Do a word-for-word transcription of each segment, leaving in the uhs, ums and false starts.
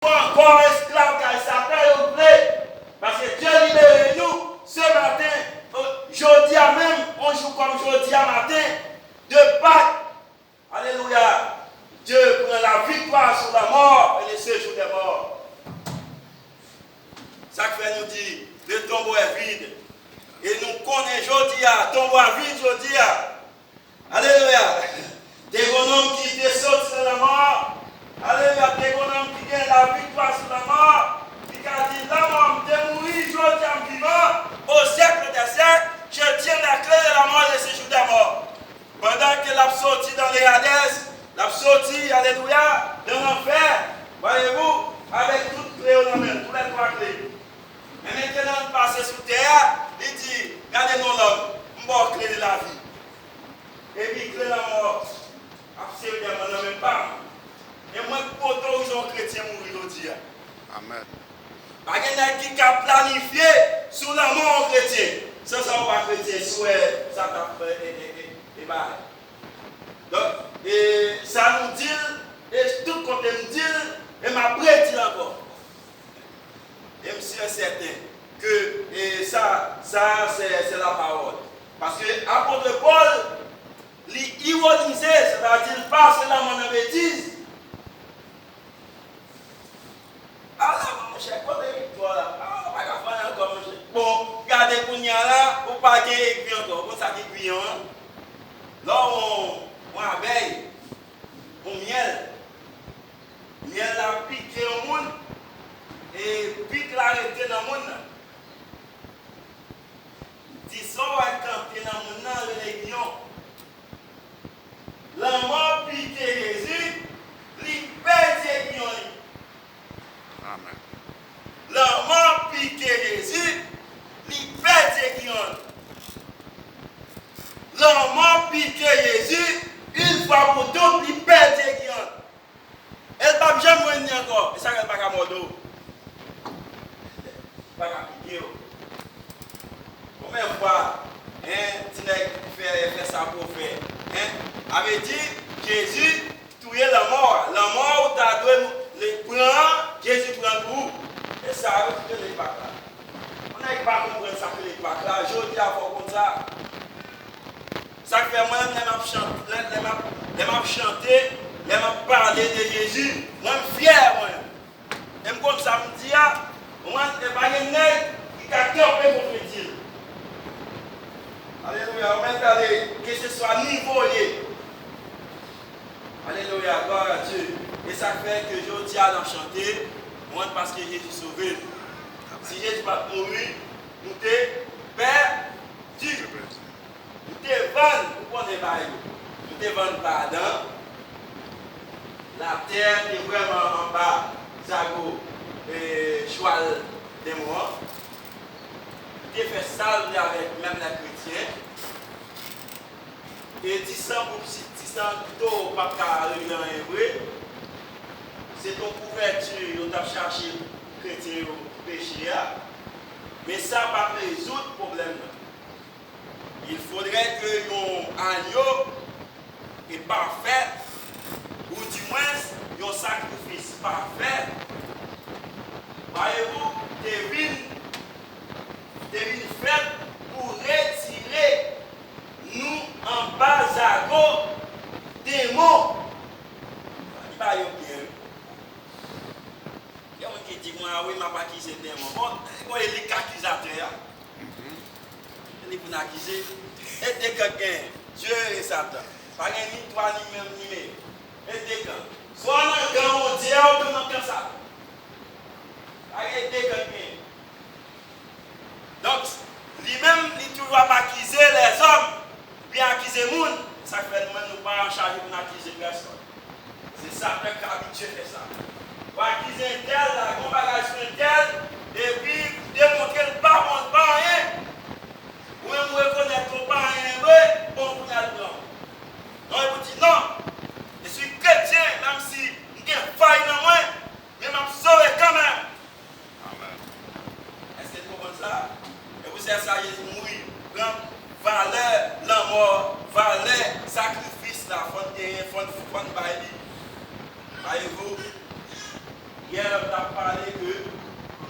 ankò esklav kay Satan yo vle. Paske Dye libere nou ce matin, jodi a menm, yon jou kòm jodi a maten, de Pâques. Alelouya. Dye pran laviktwa sou lanmò e le sejou dè mò. Sa k fè nou di, le tombeau est vide. E nou konnen jodi a, tonbo a vid jodi a. Alelouya. Te gon nonm ki te soti nan lanmò. Alelouya. Te gon nonm ki gen laviktwa sou lanmò. Li ka di, lanmò, m te mouri, jodi a m vivan. Au siècle des siècles, je tiens la clé de la mort et le séjour des morts. Pandan ke l ap soti dans le Hadès, l ap soti, alelouya, dans l'enfer, voyez-vous, avèk tout kle yo nan men l, tou lè twa kle. Men mentenan l pase sou tè a, li di, gade non lòm, m ba w kle de lavi. Epi kle lanmò ap sere dèyè mwen nan men pa m. E mwen k otorize yon kretyen mouri jodi a. Amèn. Pa gen nèg ki ka planifye sou lanmò yon kretyen. San sa w pa kretyen, si w wè sa k ap fè e, e, e, e bagay. Donk, e sa nou di l, e tout kote m di l, e m ap redi l ankò. E m si e sèten ke, e sa, sa, se, se lapawòl. Paske apot Pòl, li ironize, sètadi l pase lanmò nan betiz. Ala, monchè, kote viktwa la? A, ou pa ka fè anyen ankò, monchè. Bon, gade kounye a la, ou pa gen egwi ankò. Ou konn sa ki egwi an? Lè w yon, yon abèy, yon myèl, myèl la pike yon moun, e pik la rete nan moun nan. Ti sa w wè kanpe nan moun nan rele egwi an. Lanmò pike Jezi, li pèdi egwi an li. Amèn. Lanmò pike Jezi, li pèdi egwi an li. Lanmò pike Jezi, une fois pour toutes, li pèdi egwi an li. E l p ap janm jwenn li ankò. E sa fè l pa ka mòde w. Pa ka pike w. Konbyen fwa, en, ti nèg fè, fè sa pou w fè, en? A vle di, Jezi touye lanmò a. Lanmò a ou ta dwe pran an, Jezi pran l pou ou. E sa yo ki rele Pak la. Yon nèg pa konprann sa k rele Pak la, jodi a fò w konn sa. Sa k fè mwen, lè m ap chante, lè, lè m ap, lè m ap chante, lè m ap pale de Jezi, mwen m fyè, mwen. E m konn sa m di a, mwen, e pa gen nèg ki ka kanpe kontredi l. Alelouya, ou mèt ale, keseswa nivo w ye. Alelouya, glwa a Dye. E sa k fè ke jodi a n ap chante, mwen, paske Jezi sove nou. Si Jezi pa t mouri, nou te pèdi. Nou te vann, ou konnen bagay yo. Nou te vann pa adan. Latè te vrèman anba zago, e, chwal demon an. Li te fè sa l vle avèk menm lè kretyen. E ti san pou, ti san towo p ap ka regle anyen vre. Se t on kouvèti yo t ap chache pou kretyen yo peche a. Men sa p ap rezoud pwoblèm nan. Il faudrait que yon anyo e pafè, ou dimwens yon sakrifis pafè, voyez-vous, te vin, te vin fèt pou retire nou anba zago demon. Li ba yo byen. Gen moun ki di, mwen, a wi, m ap akize demon. Bon, bon, e li k akizatè a. E li pou n akize. E de gang gen, Dye e Satan. Pa gen ni twa, ni menm, ni meyè. E de gang. Swa w nan gang Bondye a, oubyen w nan gang Satan. Pa gen de gang gen. Donk, li menm, li toujou ap akize lèzòm, oubyen akize moun. Sa k fè nou menm, nou pa anchaje pou n akize pèsòn. Se Satan k abitye fè sa. Ou akize entèl, lage yon bagay sou entèl, epi demontre l pa bon, l pa anyen. Ou menm ou rekonèt ke w pa anyen vre, bon, kounye a l pran w. Non, epi w di, non, je suis chrétien, menm si m gen fay nan mwen, men m ap sove kanmenm. Amèn. Èske n konprann sa? E pou sèl sa Jezi mouri, pran valè lanmò, valè sakrifis la, fò n genyen, fò n, fò n bay li. Voyez-vous, yè lè m t ap pale ke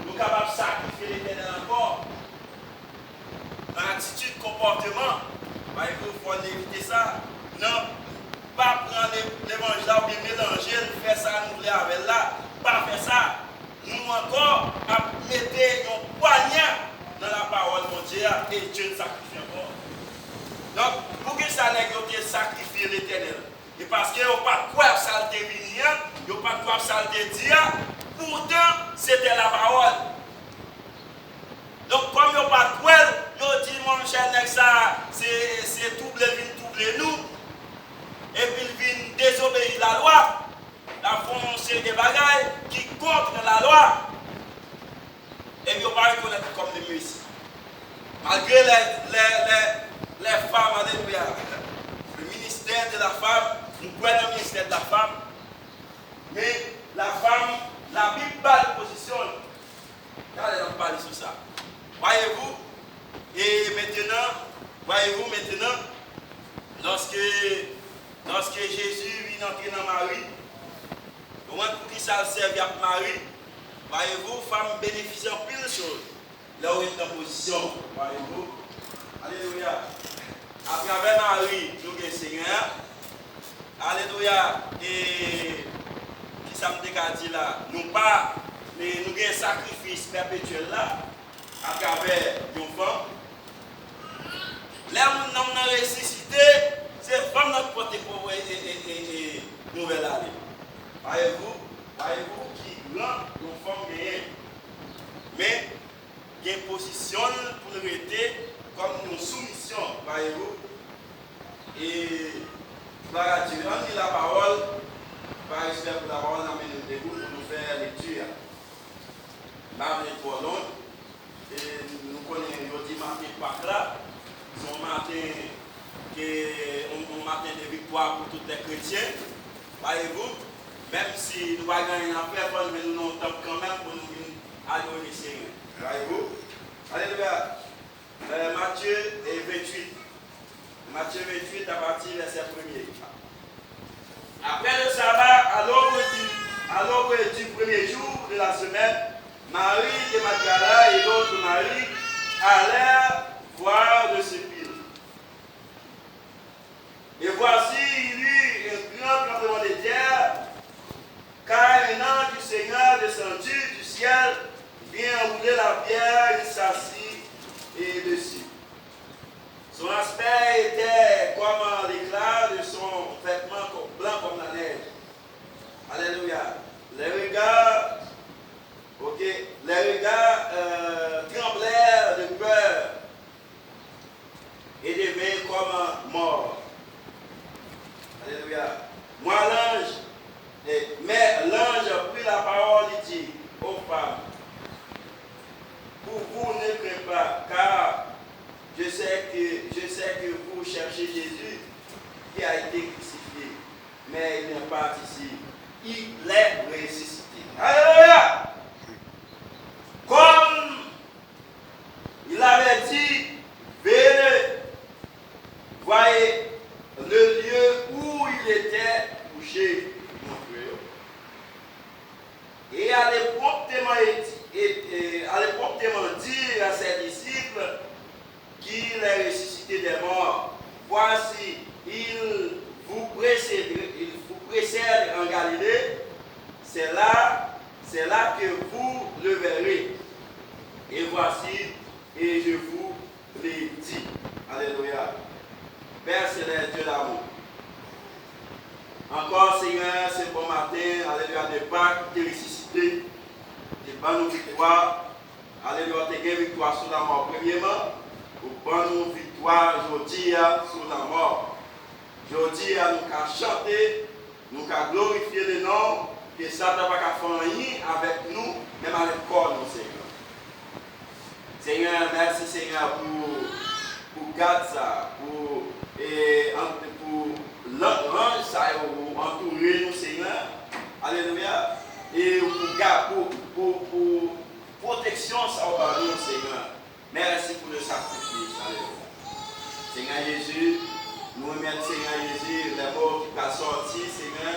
nou kapab sakrifye Letènèl ankò nan atitid, konpòteman. Bay pou fò n evite sa. Nan pa pran le- levanjil la oubyen melanje l, fè sa nou vle avè l la. Pa fè sa. Nou ankò ap mete yon pwanya nan lapawòl Bondye a, e Dye n sakrifye ankò. Donk, poukisa nèg yo te sakrifye Letènèl? E paske yo pa t kwè ap sa l te vini an, yo pa t kwè ap sa l te di a, poutan, se te lapawòl. Donk, kòm yo pa t kwè l, yo di, monchè, nèg sa a, se, se twouble l vin twouble nou, epi l vin dezobeyi lalwa, l ap fè yon seri de bagay ki kont lalwa. Epi yo pa rekonèt li kòm le Mesi. Malgre lè, lè, lè, lè fanm, alelouya, le ministère de la femme, nou kwè nan ministè de la femme, men la femme, Labib ba l pozisyon l. Talè n ap pale sou sa. Voyez-vous, et maintenant, voyez-vous maintenant, lorsque, lorsque Jésus vin antre nan Mari, nou konprann poukisa l sèvi ak Mari. Voyez-vous, fanm benefisye anpil choz lè w ret nan pozisyon w. Voyez-vous. Alelouya. Atravè Mari, nou gen Senyè a. Alelouya. E kisa m te ka di la? Nou pa, men nou gen sakrifis pèpetyèl la atravè yon fanm. Lè moun nonm nan resisite, se fanm nan k pote po- e, e, e, e, e, nouvèl ale. Voyez-vous, voyez-vous ki gran yon fanm genyen. Men, gen pozisyon l pou l rete kòm yon soumisyon, voyez-vous. E glwa a Dye, ann li lapawòl, pa respè pou lapawòl, n ap mennen l debou pou nou fè lekti a. M pa vle twò long, e nou konnen jodi maten Pak la, se yon maten ke, yon, yon maten de viktwa pou tout lè kretyen. Voyez-vous, menm si nou pa gen anyen n ap fè, fò nou jwenn nou nan yon tanp kanmenm pou nou vin adore Senyè. Voyez-vous. Alelouya. Euh, Matthieu, eh, vingt-huit. Matthieu vingt-huit, à partir verset premier. Après le sabbat, à l'aube du, à l'aube du premier jour de la semaine, Marie de Magdala et l'autre Marie allèrent voir le sépulcre. Et voici, il y eut un grand tremblement de terre, car un ange du Seigneur descendit du ciel, vint enrouler la pierre, il s'assit et dessus. Son aspect était comme l'éclat de son vêtement, co- blanc comme la neige. Alléluia. Les regards, ok, les regards euh, tremblèrent de peur et devint comme mort. Alléluia. Moi, l'ange, eh, mais l'ange prit la parole et dit, ô femme, pour vous ne crains pas, car je sais que, je sais que vous cherchez Jésus qui a été crucifié, mais il n'est pas ici. Il est ressuscité. Alléluia. Comme il avait dit, venez, voyez le lieu où il était couché. Montre yo. Et allez promptement, et, et, et allez promptement dire à ses disciples qu'il est ressuscité des morts. Voici, il vous précède, il vous précède en Galilée. C'est là, c'est là que vous le verrez. Et voici, et je vous le dis. Alléluia. Père céleste, Dieu d'amour. Ankò, Senyè, se bon maten, alelouya, de Pak, ou te resisite, ou te ban nou viktwa. Alelouya, ou te gen viktwa sou lanmò. Premyeman, ou ban nou viktwa jodi a sou lanmò. Jodi a, nou ka chante, nou ka glorifye le non, ke Satan pa ka fè anyen avèk nou, menm avèk kò nou, Senyè. Senyè, mèsi, Senyè, pou, pou gad sa, pou, e, an- pou lan- lanj sa yo ou antoure nou, Senyè. Alelouya. E pou ga- pou, pou, pou pwoteksyon sa ou ba nou, Senyè. Mèsi pou le sakrifis. Alelouya. Senyè Jezi, nou remèt Senyè Jezi, lè mo ki pral sòti, Senyè,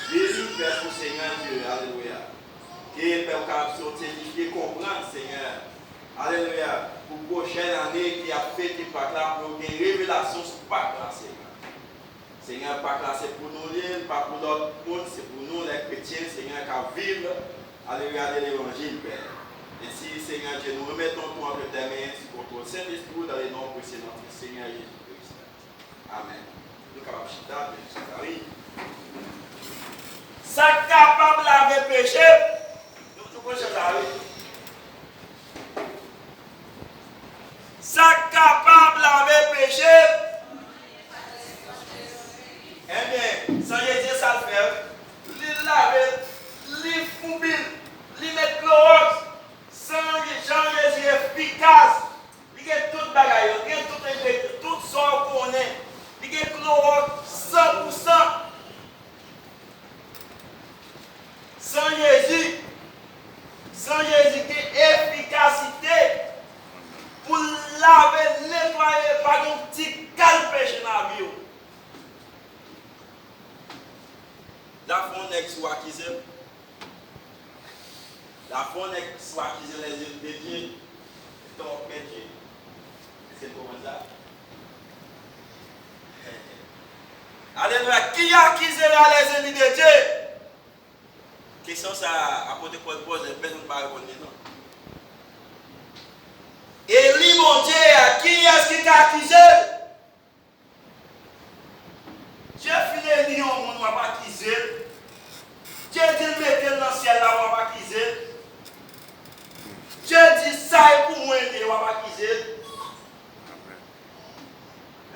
beni pèp ou, Senyè Dye. Alelouya. Ke, Pè, ou kapab soti edifye, konprann, Senyè. Alelouya. Pou pwochèn ane ki ap fete Pak la, pou yo gen revelasyon sou Pak la, Senyè. Senyè, Pak la se pou nou li ye, li pa pou lòt moun, se pou nou, lè kretyen, Senyè, k ap viv, alelouya, de levanjil, Pè. Ensi, Senyè Dye, nou remèt nou tou ant tes mains, sou kontwòl Sentespri w, dans le nom précieux de notre Seigneur Jésus-Christ. Amèn. Nou kapab chita, men chita, wi. Sa k kapab lave peche, nou, nou konn chita, wi. Sa k kapab lave peche, ebyen, san Jezi, sa l fè, wi. Li lave, li foubi l, li met klowòks. San Jan Jezi efikas. Li gen tout bagay yo, li gen tout engredyan, tout sa w konnen. Li gen klowòks san pou san. San Jezi, san Jezi gen efikasite pou l lave, netwaye, pa gen yon ti kal peche nan vi w. Lafwa yon nèg si w akize m. Lafwa yon nèg si w akize lèzèn de Dye, e tan w ap pèdi. Èske n konprann sa? Alelouya. Ki akize lèzèn de Dye? Kesyon sa a, apot Pòl poze l, pèsonn pa reponn li non. Eli Bondye a, kiyès ki ka akize l? Dye fin eli yon moun, w ap akize l. Dye di l mete l nan syèl la, w ap akize l. Dye di sa e pou mwen li ye, w ap akize l.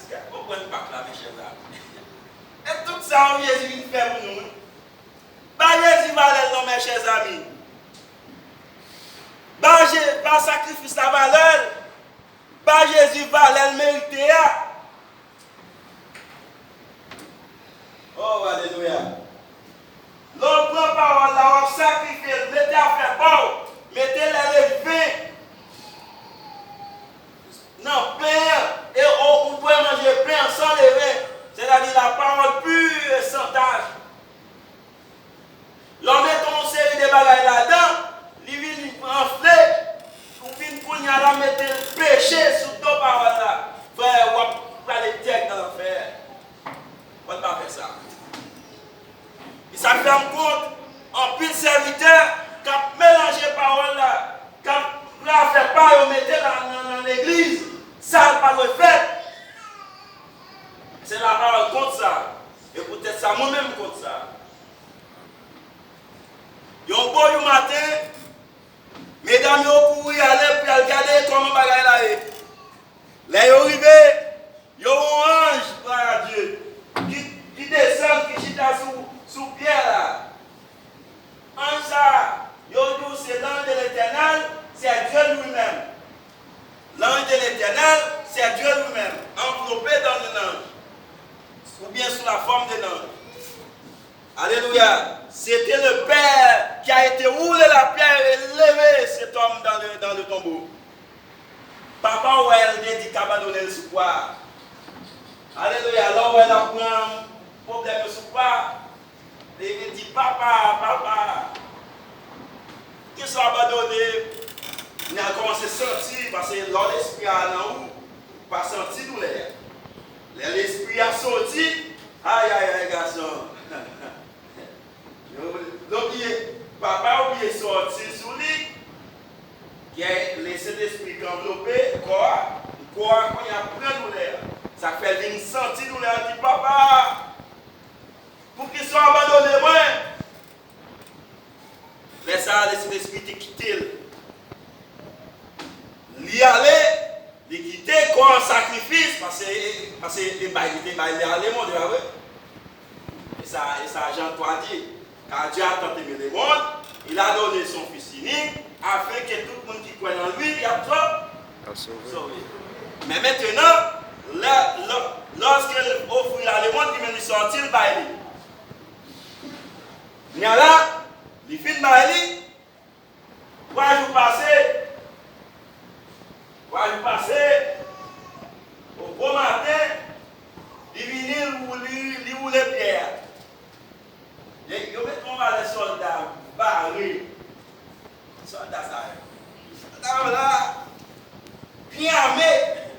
Èske n konprann Pak la, mes chers amis? E tout sa yo Jezi vin fè pou nou, wi. Ba Jezi valè l non, mes chers amis. Ba Je-, ba sakrifis la valè l. Ba Jezi valè l merite a. Oh, alelouya. Lè w pran pawòl la, w ap sakrifye l, mete afè pa w, mete lè leven nan pen an, e ou, ou dwe manje pen an san leven, sètadi la parole pure et sans tache. Lè w mete yon seri de bagay ladan, li vin anfle, ou vin kounye a la mete peche sou do pawòl la. Frè, w ap prale dirèk nan lanfè. Fò n pa fè sa. E sa k fè m kont anpil sèvitè k ap melanje pawòl la, k ap pran afè pa yo mete la nan, nan legliz. Sa pa dwe fèt. Se lapawòl kont sa. E poutèt sa, mwen menm m kont sa. Yon bon jou maten, medam yo kouri ale pou y al gade kòman bagay la ye. Lè yo rive, yo wè yon anj, glwa a Dye, ki, ki desann, ki chita sou, sou pyè la. Anj sa a, yo di w se l'ange de l'Éternel, c'est Dieu lui-même. L'ange de l'Éternel, c'est Dieu lui-même, enveloppé dans un ange, ou bien sous la forme d'un ange. Alléluia. C'était le Père qui a été roulé la pierre et levé cet homme dans le, dans le tombeau. Papa w wè l te di k abandone l sou kwa a. Alelouya. Lè w wè l ap pran pwoblèm yo sou kwa a, li vin di, "Papa, papa, poukisa w abandone m?" Kounye a l kòmanse santi, paske lè lespri a nan ou, ou pa santi doulè a. Lè lespri a soti, ayayay, gason. Yo, yo bliye, papa yo bliye sòti sou li. Gen Lesentespri ki anvlope kò a, kò a kounye a pran doulè a. Sa k fè l vin santi doulè a, di, "Papa, poukisa w abandone mwen?" Lè sa a, Lesentespri te kite l. Li ale, li kite kò an sakrifis, paske, paske li te bay, li te bay li a lemonn, se pa vre? E sa, e sa Jan twa di, car Dieu a tant aimé le monde, il a donné son Fils unique, afin que tout moun ki kwè nan li, y ap sove. Men mentenan, lè, lè, lòske l ofri l a lemonn, li menm li sòti, l bay li. Kounye a la, li fin bay li, twa jou pase, twa jou pase, o gwo maten, li vini, li, li, li woule pyè a. Yo, yo met yon valè sòlda bare. Sòlda sa yo. Sòlda yo la. Pyame.